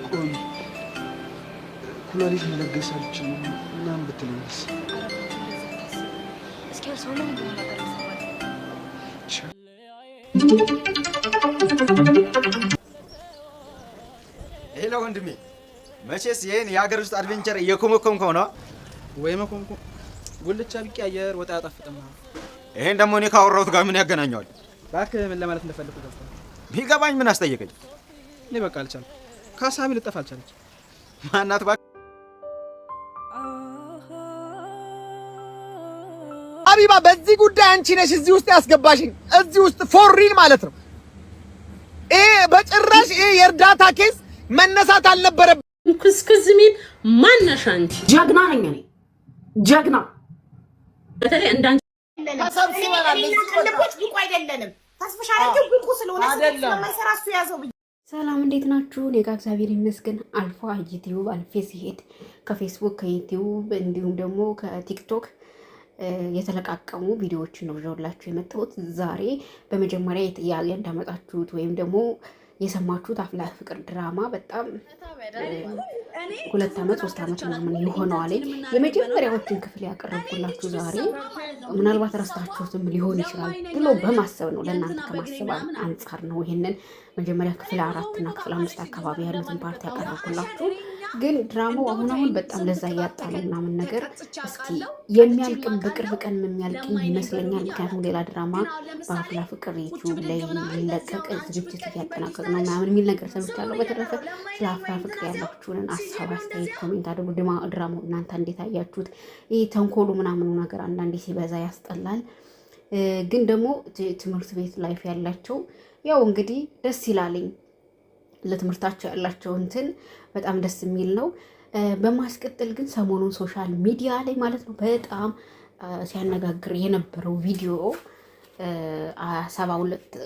ቆይ፣ ኩላሊት መለገስ አልችልም ምናምን ብትለኝስ? ኧረ እባክህ እንደዛ አታስብ። እስኪ ያልሰው ምን እንደሆነ ነገር እንሰማለን። Hello ወንድሜ፣ መቼስ ይህን የሀገር ውስጥ adventure እየኮመኮምከው ነው? ወይ መኮምኮም፣ ጉልቻ ቢቀያየር ወጥ አያጣፍጥም። ይሄን ደግሞ እኔ ካወራሁት ጋር ምን ያገናኘዋል? እባክህ፣ ምን ለማለት እንደፈለኩ ገብቶሃል። ቢገባኝ ምን አስጠየቀኝ? እኔ በቃ አልቻልኩም። ከሀሳቤ ልጠፋ አልቻለች። ማናት እባክህ? ሀቢባ፣ በዚህ ጉዳይ አንቺ ነሽ እዚህ ውስጥ ያስገባሽኝ፣ እዚህ ውስጥ for real ማለት ነው። ይሄ በጭራሽ ይሄ የእርዳታ case መነሳት አልነበረም። ክስክዝ ሚል ማነሽ አንቺ? ጀግና ነኝ እኔ፣ ጀግና። በተለይ እንዳንቺ ተሰብስበናል። እኛ ቅልቦች ብቁ አይደለንም። ተስፍሽ አረጌው ብቁ ስለሆነ ስለማይሰራ እሱ ያዘው ብዬ ሰላም፣ እንዴት ናችሁ? እኔ ጋ እግዚአብሔር ይመስገን። አልፎ ዩቲዩብ አልፌ ሲሄድ ከፌስቡክ፣ ከዩቲዩብ እንዲሁም ደግሞ ከቲክቶክ የተለቃቀሙ ቪዲዮዎችን ነው ይዤላችሁ የመጣሁት ዛሬ። በመጀመሪያ ያዳመጣችሁት ወይም ደግሞ የሰማችሁት አፍላ ፍቅር ድራማ በጣም 2 ዓመት 3 ዓመት ምናምን ይሆነዋል። የመጀመሪያዎችን ክፍል ያቀረብኩላችሁ ዛሬ ምናልባት ረስታችሁትም ሊሆን ይችላል ብሎ በማሰብ ነው፣ ለእናንተ ከማሰብ አንጻር ነው። ይሄንን መጀመሪያ ክፍል አራት እና ክፍል አምስት አካባቢ ያሉትን part ያቀረብኩላችሁ። ግን ድራማው አሁን አሁን በጣም ለዛ እያጣ ነው ምናምን ነገር። እስኪ የሚያልቅም በቅርብ ቀን የሚያልቅም ይመስለኛል። ምክንያቱም ሌላ ድራማ በአፍላ ፍቅር ዩቲዩብ ላይ ሊለቀቅ ዝግጅት እያጠናቀቅ ነው ምናምን የሚል ነገር ሰምቻለሁ። በተረፈ ስለ አፍላ ፍቅር ያላችሁንን ሀሳብ፣ አስተያየት comment አድርጉ። ድራማው እናንተ እንዴት አያችሁት? ይህ ተንኮሉ ምናምኑ ነገር አንዳንዴ ሲበዛ ያስጠላል። ግን ደግሞ ትምህርት ቤት life ያላቸው ያው እንግዲህ ደስ ይላልኝ፣ ለትምህርታቸው ያላቸው እንትን በጣም ደስ የሚል ነው። በማስቀጠል ግን ሰሞኑን social media ላይ ማለት ነው በጣም ሲያነጋግር የነበረው ቪዲዮ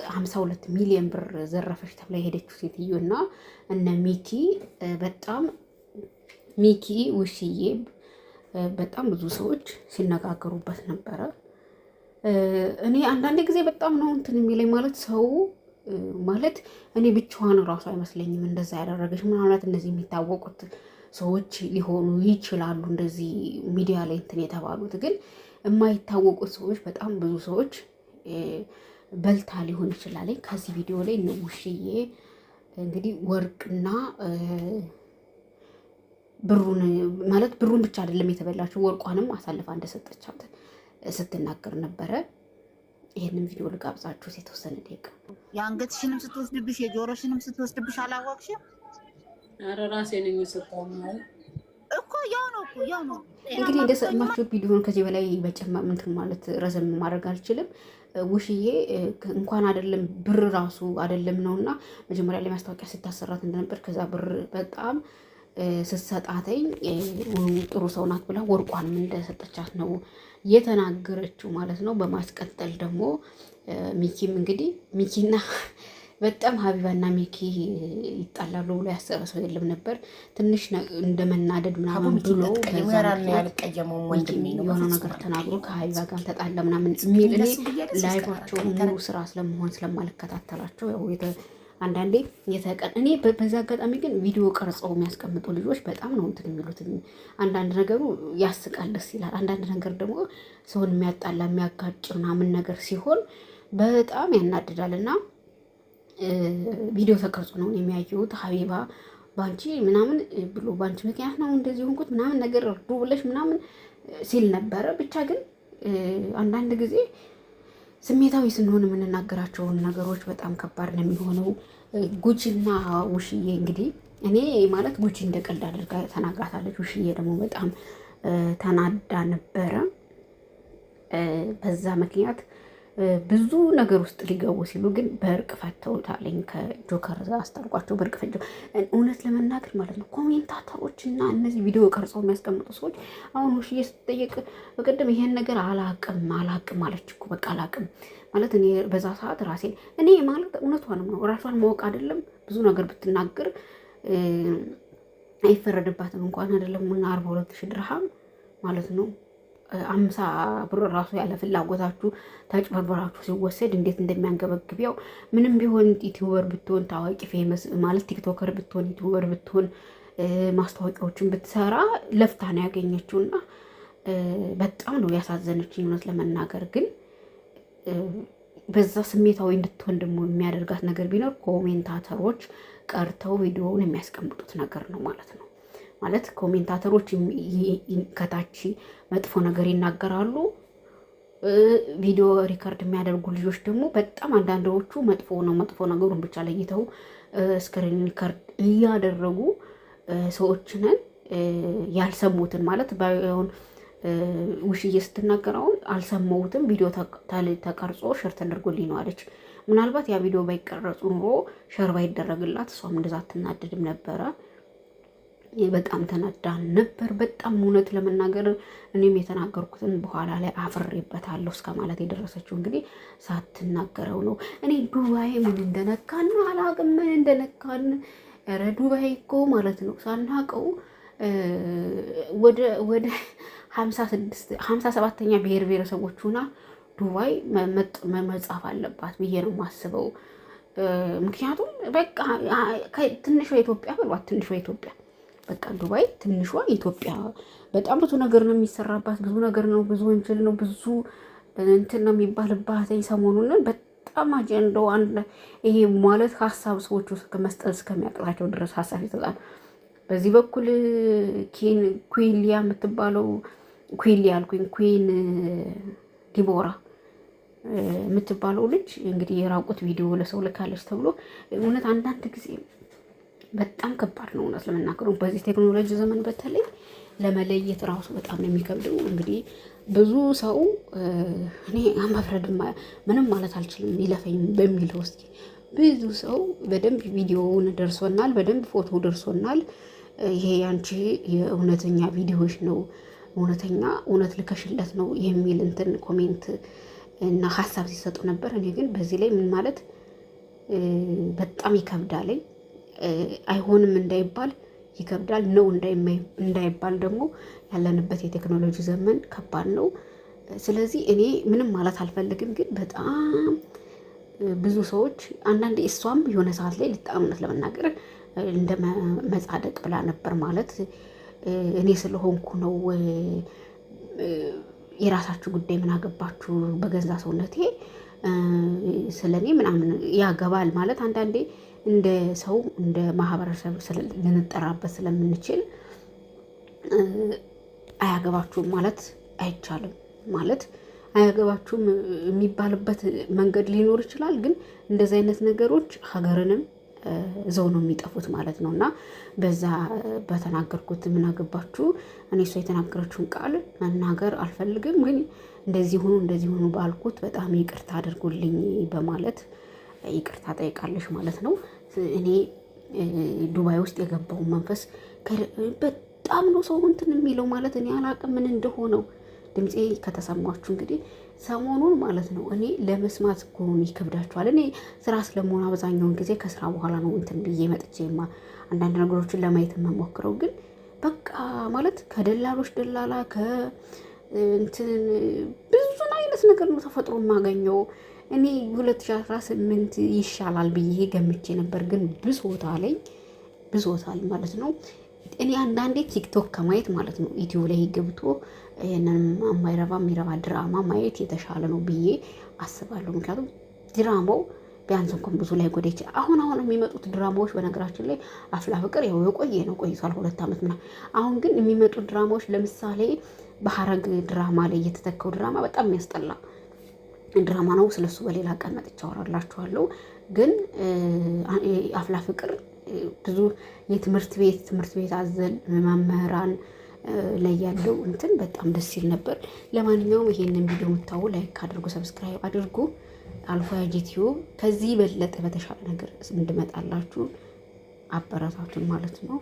52 ሚሊዮን ብር ዘረፈች ተብላ የሄደችው ሴትዮ እና እነ ሚኪ፣ በጣም ሚኪ ውሽዬ በጣም ብዙ ሰዎች ሲነጋገሩበት ነበረ። እኔ አንዳንድ ጊዜ በጣም ነው እንትን የሚለኝ፣ ማለት ሰው ማለት እኔ ብቻዋን እራሱ አይመስለኝም እንደዛ ያደረገች። ምናልባት እነዚህ የሚታወቁት ሰዎች ሊሆኑ ይችላሉ እንደዚህ ሚዲያ ላይ እንትን የተባሉት፣ ግን የማይታወቁት ሰዎች በጣም ብዙ ሰዎች በልታ ሊሆን ይችላል። ከዚህ ቪዲዮ ላይ እነ ውሽዬ እንግዲህ ወርቅና ብሩን፣ ማለት ብሩን ብቻ አይደለም የተበላችው፣ ወርቋንም አሳልፋ እንደሰጠቻት ስትናገር ነበረ። ይህንን ቪዲዮ ልጋብዛችሁ የተወሰነ ደቂቃ። የአንገትሽንም ስትወስድብሽ የጆሮሽንም ስትወስድብሽ አላወቅሽም? ኧረ ራሴ ነኝ የሰጠው ማለት እኮ ያው ነው እኮ ያው ነው። እንግዲህ እንደሰማችሁት ቪዲዮን ከዚህ በላይ መጨመር እንትን ማለት ረዘም ማድረግ አልችልም። ውሽዬ እንኳን አይደለም ብር ራሱ አይደለም ነውና መጀመሪያ ላይ ማስታወቂያ ስታሰራት እንደነበር፣ ከዛ ብር በጣም ስትሰጣተኝ ጥሩ ሰው ናት ብላ ወርቋንም እንደሰጠቻት ነው የተናገረችው ማለት ነው። በማስቀጠል ደግሞ ሚኪም እንግዲህ ሚኪና በጣም ሀቢባና ሚኪ ይጣላሉ ብሎ ያሰበ ሰው የለም ነበር። ትንሽ እንደመናደድ ምናምን ብሎ የሆነ ነገር ተናግሮ ከሀቢባ ጋር ተጣላ ምናምን የሚል፣ እኔ live ኣቸው ሙሉ ስራ ስለመሆን ስለማልከታተላቸው ያው አንዳንዴ የተቀን እኔ በዛ አጋጣሚ ግን ቪዲዮ ቀርጸው የሚያስቀምጡ ልጆች በጣም ነው እንትን የሚሉት። አንዳንድ ነገሩ ያስቃል፣ ደስ ይላል። አንዳንድ ነገር ደግሞ ሰውን የሚያጣላ፣ የሚያጋጭ ምናምን ነገር ሲሆን በጣም ያናድዳል። እና ቪዲዮ ተቀርጾ ነው የሚያየሁት። ሀቢባ ባንቺ ምናምን ብሎ ባንቺ ምክንያት ነው እንደዚህ ሆንኩት ምናምን ነገር እርዱ ብለሽ ምናምን ሲል ነበረ። ብቻ ግን አንዳንድ ጊዜ ስሜታዊ ስንሆን የምንናገራቸውን ነገሮች በጣም ከባድ ነው የሚሆነው። ጉቺና ውሽዬ እንግዲህ እኔ ማለት ጉቺ እንደ ቀልድ አድርጋ ተናግራታለች። ውሽዬ ደግሞ በጣም ተናዳ ነበረ። በዛ ምክንያት ብዙ ነገር ውስጥ ሊገቡ ሲሉ ግን በእርቅ ፈተውታለኝ። ከጆከር አስታርቋቸው በእርቅ ፈተው። እውነት ለመናገር ማለት ነው commentator ኦች እና እነዚህ ቪዲዮ ቀርጸው የሚያስቀምጡ ሰዎች፣ አሁን ውሽዬ ስትጠየቅ በቀደም ይሄን ነገር አላቅም አላቅም አለች እኮ። በቃ አላቅም ማለት እኔ በዛ ሰዓት ራሴን እኔ ማለት እውነቷንም ነው፣ ራሷን ማወቅ አይደለም ብዙ ነገር ብትናገር አይፈረድባትም። እንኳን አይደለም እና 42,000 ድርሃም ማለት ነው። 50 ብር ራሱ ያለ ፍላጎታችሁ ተጭበርበራችሁ ሲወሰድ እንዴት እንደሚያንገበግብ፣ ያው ምንም ቢሆን YouTuber ብትሆን፣ ታዋቂ famous ማለት TikToker ብትሆን፣ YouTuber ብትሆን፣ ማስታወቂያዎችን ብትሰራ ለፍታ ነው ያገኘችውና በጣም ነው ያሳዘነችኝ። እውነት ለመናገር ግን በዛ ስሜታዊ እንድትሆን ደግሞ የሚያደርጋት ነገር ቢኖር commentator ኦች ቀርተው ቪዲዮውን የሚያስቀምጡት ነገር ነው ማለት ነው። ማለት commentator ኦች ከታች መጥፎ ነገር ይናገራሉ። ቪዲዮ record የሚያደርጉ ልጆች ደግሞ በጣም አንዳንዶቹ መጥፎ ነው፣ መጥፎ ነገሩን ብቻ ለይተው screen record እያደረጉ ሰዎችንን ያልሰሙትን፣ ማለት ባይሆን ውሽዬ ስትናገር አሁን አልሰማሁትም፣ ቪዲዮ ተቀርጾ share ተደርጎልኝ ነው አለች። ምናልባት ያ ቪዲዮ ባይቀረጹ ኑሮ፣ share ባይደረግላት እሷም እንደዛ አትናደድም ነበረ። በጣም ተናዳ ነበር። በጣም እውነት ለመናገር እኔም የተናገርኩትን በኋላ ላይ አፍሬበታለሁ እስከ ማለት የደረሰችው እንግዲህ ሳትናገረው ነው። እኔ ዱባይ ምን እንደነካን አላቅም፣ ምን እንደነካን። ኧረ ዱባይ እኮ ማለት ነው ሳናቀው ወደ 56 57ኛ ብሔር ብሔረሰቦች ሁና ዱባይ መጻፍ አለባት ብዬ ነው የማስበው። ምክንያቱም በቃ ትንሿ ኢትዮጵያ በሏት፣ ትንሿ ኢትዮጵያ፣ በቃ ዱባይ ትንሿ ኢትዮጵያ። በጣም ብዙ ነገር ነው የሚሰራባት፣ ብዙ ነገር ነው፣ ብዙ ወንጀል ነው፣ ብዙ እንትን ነው የሚባልባት። ሰሞኑን በጣም አጀንዳው አንድ ይሄ ማለት ሀሳብ ሰዎች ውስጥ መስጠት እስከሚያቅታቸው ድረስ ሀሳብ ይሰጣል። በዚህ በኩል ኩሊያ የምትባለው፣ ኩሊ አልኩኝ፣ ኩን ዲቦራ የምትባለው ልጅ እንግዲህ የራቁት ቪዲዮ ለሰው ልካለች ተብሎ፣ እውነት አንዳንድ ጊዜ በጣም ከባድ ነው። እውነት ለመናገሩ በዚህ ቴክኖሎጂ ዘመን በተለይ ለመለየት ራሱ በጣም ነው የሚከብደው። እንግዲህ ብዙ ሰው እኔ መፍረድ ምንም ማለት አልችልም፣ ይለፈኝ በሚለው እስኪ ብዙ ሰው በደንብ ቪዲዮውን ደርሶናል፣ በደንብ ፎቶ ደርሶናል። ይሄ ያንቺ የእውነተኛ ቪዲዮዎች ነው፣ እውነተኛ እውነት ልከሽለት ነው የሚል እንትን comment እና ሀሳብ ሲሰጡ ነበር። እኔ ግን በዚህ ላይ ምን ማለት በጣም ይከብዳለኝ። አይሆንም እንዳይባል ይከብዳል፣ ነው እንዳይባል ደግሞ ያለንበት የቴክኖሎጂ ዘመን ከባድ ነው። ስለዚህ እኔ ምንም ማለት አልፈልግም፣ ግን በጣም ብዙ ሰዎች አንዳንድ እሷም የሆነ ሰዓት ላይ እውነት ለመናገር እንደ መጻደቅ ብላ ነበር፣ ማለት እኔ ስለሆንኩ ነው፣ የራሳችሁ ጉዳይ፣ ምን አገባችሁ በገዛ ሰውነቴ ስለ እኔ ምናምን ያገባል ማለት፣ አንዳንዴ እንደ ሰው እንደ ማህበረሰብ ልንጠራበት ስለምንችል አያገባችሁም ማለት አይቻልም። ማለት አያገባችሁም የሚባልበት መንገድ ሊኖር ይችላል። ግን እንደዚህ አይነት ነገሮች ሀገርንም ዘው ነው የሚጠፉት ማለት ነው። እና በዛ በተናገርኩት ምን አገባችሁ፣ እኔ እሷ የተናገረችውን ቃል መናገር አልፈልግም። ግን እንደዚህ ሁኑ እንደዚህ ሁኑ ባልኩት በጣም ይቅርታ አድርጉልኝ በማለት ይቅርታ ጠይቃለች ማለት ነው። እኔ ዱባይ ውስጥ የገባውን መንፈስ በጣም ነው ሰው እንትን የሚለው፣ ማለት እኔ አላቅም ምን እንደሆነው። ድምፄ ከተሰማችሁ እንግዲህ ሰሞኑን ማለት ነው እኔ ለመስማት እኮ ይከብዳችኋል። እኔ ስራ ስለመሆን አብዛኛውን ጊዜ ከስራ በኋላ ነው እንትን ብዬ መጥቼማ አንዳንድ ነገሮችን ለማየት የምሞክረው። ግን በቃ ማለት ከደላሎች ደላላ ከእንትን ብዙ አይነት ነገር ነው ተፈጥሮ የማገኘው። እኔ 2018 ይሻላል ብዬ ገምቼ ነበር፣ ግን ብሶታለኝ፣ ብሶታል ማለት ነው። እኔ አንዳንዴ ቲክቶክ ከማየት ማለት ነው ዩቲዩብ ላይ ገብቶ ይህንን የማይረባ የሚረባ ድራማ ማየት የተሻለ ነው ብዬ አስባለሁ። ምክንያቱም ድራማው ቢያንስ እንኳን ብዙ ላይ ጎዳ ይችላል። አሁን አሁን የሚመጡት ድራማዎች በነገራችን ላይ አፍላ ፍቅር ያው የቆየ ነው፣ ቆይቷል 2 ዓመት ምናምን። አሁን ግን የሚመጡት ድራማዎች ለምሳሌ በሀረግ ድራማ ላይ የተተካው ድራማ በጣም የሚያስጠላ ድራማ ነው። ስለሱ በሌላ ቀን መጥቼ አወራላችኋለሁ። ግን አፍላ ፍቅር ብዙ የትምህርት ቤት ትምህርት ቤት አዘል መምህራን ላይ ያለው እንትን በጣም ደስ ይል ነበር። ለማንኛውም ይሄንን ቪዲዮ የምታዩ like አድርጉ፣ subscribe አድርጉ። አልፎ ዩቲዩብ ከዚህ በለጠ በተሻለ ነገር እንድመጣላችሁ አበረታቱን ማለት ነው።